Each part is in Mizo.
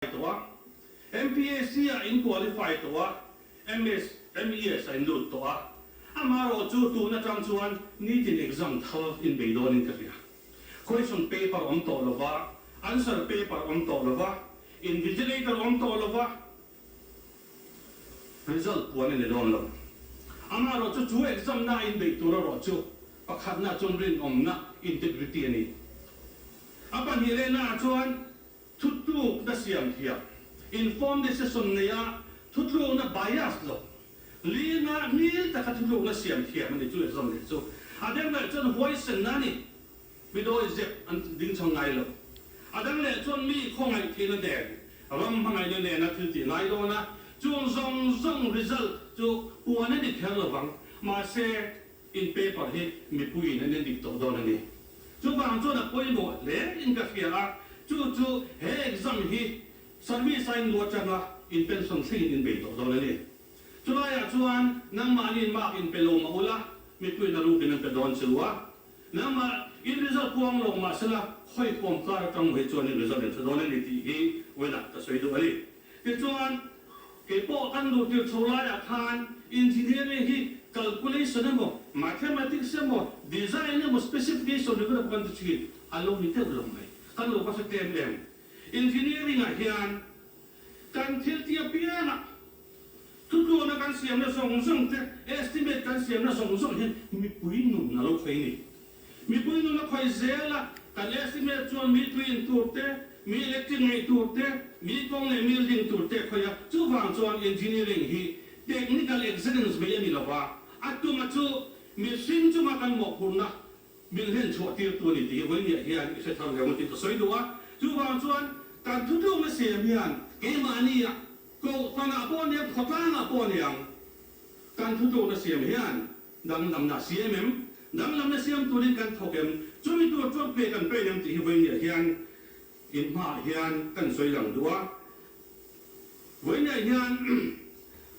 Tawh a, MPSC ah in qualify tawh a, MS, MES ah in lut tawh a, amaherawh chu tun atang chuan nitin exam thar in bei dawnin ka hria. Question paper awm tawh lova, answer paper awm tawh lova, invigilator awm tawh lova, result puan a ni dawn lo. Amaherawh chu chu exam na in beih tur erawh chu pakhatna chuan rinawmna, integrity, a ni. A pahnihna ah chuan Thutlukna siam thiam, informed decision neia thutlukna bias lo, lina ngil taka thutlukna siam thiam a ni chu exam leh chu. A dang leh chuan huaisenna a ni, mi dawi zep an ding chhang ngai lo. A dang leh chuan mi khawngaih theihna nen, ram hmangaihna nena thil tih ngai dawn a, chung zawng zawng result chu puan a ni kher lovang, mahse, In paper hi mipuiin an endik tawh dawn a ni. Chuvang chuan a pawimawh hle in ka hria a, chu chu he exam hi service a in lu atanga in pension thlengin in bei tawh dawn a ni. Chulaiah chuan nangmahniin mark in pe lo mah ula, mipuiin a rukin an pe dawn che u a. Nangmah in result puang lo mah sela khawi kawm kar atang hi chuan in result in hre dawn a ni tih hi Wenah ka sawi duh a ni. Tichuan, kei pawh kan luh tir chho laiah khan engineering hi calculation emaw, mathematics emaw, design emaw, specification ringawt emaw kan ti thin, a lo ni deuh lo mai. Kan lo va hre tlem em? Engineering ah hian kan thil ti apiangah thutluana kan siamna zawng zawng te, estimate kan siamna zawng zawng hian mipui nun a lo khawih a ni. Mipui nun a khawih zel a, kan estimate chuan mi tui in tur te, mi electric ngeih tur te, mi kawng leh building tur te a khawih a, chuvang chuan engineering hi technical excellence mai a ni lo va, a tuma chu mihring chunga kan mawhphurhna min hlen chhuah tirtu a ni tih hi vawinia hian i hre thar leh ang tih ka sawi duh a, chuvang chuan kan thutlukna siam hian keimahnia kohhranah pawh aniang khawtlangah pawh aniang kan thutlukna siam hian Danglamna a siam em? Danglamna siam turin kan thawk em? Chumi tur chuan pe kan pen em tih hi vawinia hian in hmaah hian kan sawi lang duh a. Vawinia hian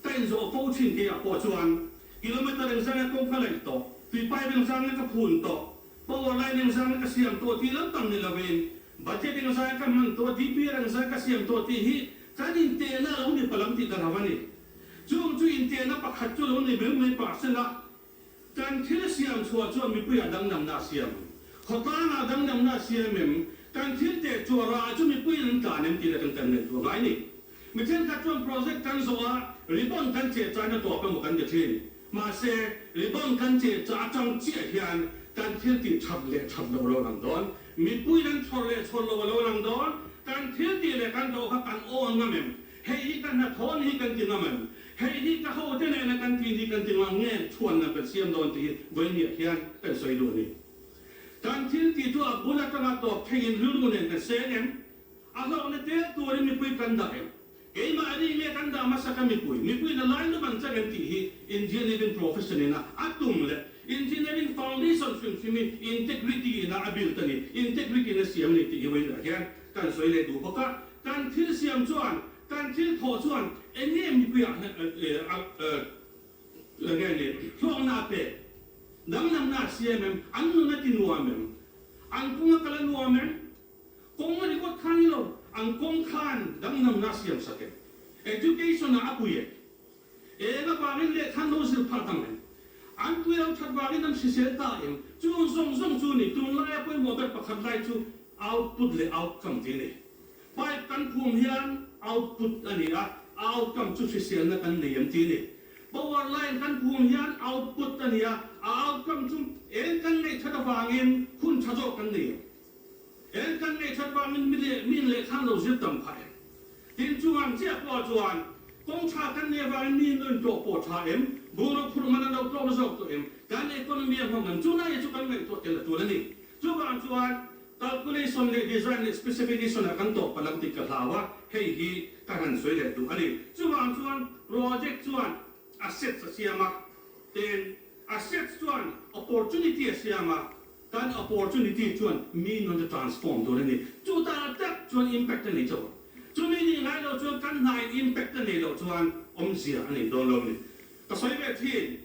ka inzawh fo thin keiah pawh chuan kilometer engzang nge kawng ka laih tawh, tui pipe engzang nge ka phun tawh, power line engzang nge ka siam tawh tih lampang ni lovin budget engzang nge ka hman tawh, DPR engzang nge ka siam tawh tih hi kan intehna a lo ni palam tih ka hlau a ni. Chung chu intiahna pakhat chu lo ni mai mai pah sela, kan thil siam chhuah chuan mipuiah danglamna a siam ang. Khawtlangah danglamna a siam em? Kan thil teh chu a rah chu mipuiin an tlan em tih leh kan kan ngaihtuah ngai ni. Mi thenkhat chuan project kan zawh a, ribbon kan cheh chain a tawp emaw kan ti thin. Mahse, ribbon kan cheh chah atang chiah hian kan thil tih that leh that loh a lo lang dawn. Mipuiin an chhawr leh chhawr loh a lo lang dawn. Kan thil tih leh kan doh kha kan awn ngam em? Hei hi ka hnathawh ni kan ti ngam em? Hei hi ka hote nena kan ti ni kan ti ngam nge? Chhuanlam kan siam dawn tih hi vawinia hian kan sawi duh a ni. Kan thil tih chu a bul atanga tawp theiin rilru nen kan seng em? A hlauhna tel turin mipui kan dah em? Keimah ri nge kan dah hmasa ka mipui? Mipuiin a lai lup an chang em tih hi engineering profession ina a tum leh engineering foundation hrim hrim hi integrity ina a built a ni, integrity in a siam a ni tih hi vawiinah hian kan sawi leh duh bawk a. Kan thil siam chuan, kan thil thawh chuan eng nge mipuiah nge ni hlawkna a pek? Danglamna a siam em? An nun a ti nuam em? An kawng a kal a nuam em? Kawng a ringawt kha ni lo, an kawng khan danglamna a siam sak em? Education-ah a pui em? Eng avangin lehkha an lo zir phah dang em? An tui lo that vangin an hrisel ta em? Chung zawng zawng chu ni, tunlaia pawimawh ber pakhat lai chu output leh outcome tih a ni. Pipe kan phum hian output a ni a, a outcome chu hriselna kan nei em tih a ni. Power line kan phum hian output a ni a, a outcome chu eng kan neih that avangin hun tha zawk kan nei em? Eng kan neih that vangin mi leh min lehkha an lo zir tam phah em? Tin, chung ang chiah pawh chuan kawng tha kan nih avangin mi nun tlawh pawh tha em? Bungraw phurh man an lo tlawm zawk tawh em? Kan economy a nghawng em? Chulai chu kan ngaihtuah tel a tul a ni. Chuvang chuan calculation leh design leh specification ah kan tawp palh ang tih ka hlau a, hei hi ka han sawi leh duh a ni. Chuvang chuan project chuan assets a siam a, tin assets chuan opportunity a siam a, Kan opportunity chuan mi nun a transform tur a ni. Chu ta tak chuan impact a nei chauh a. Chumi nih ngai lo chuan kan hnain impact a nei loh chuan awmzia a nei dawn lo a ni. Ka sawi ve thin.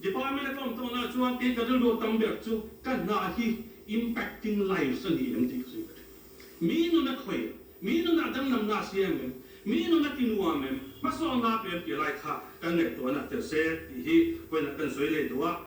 Department a ka awm tawhna chuan kei ka rilru tam ber chu ka hna hi impacting lives a ni em tih ka sawi ve thin. Mi nun a khawih a. Mi nunah danglamna a siam em? Mi nun a ti nuam em? Hmasawnna a pe em tih lai kha kan ngaihtuahna tel se tih hi vawiinah kan sawi leh duh a.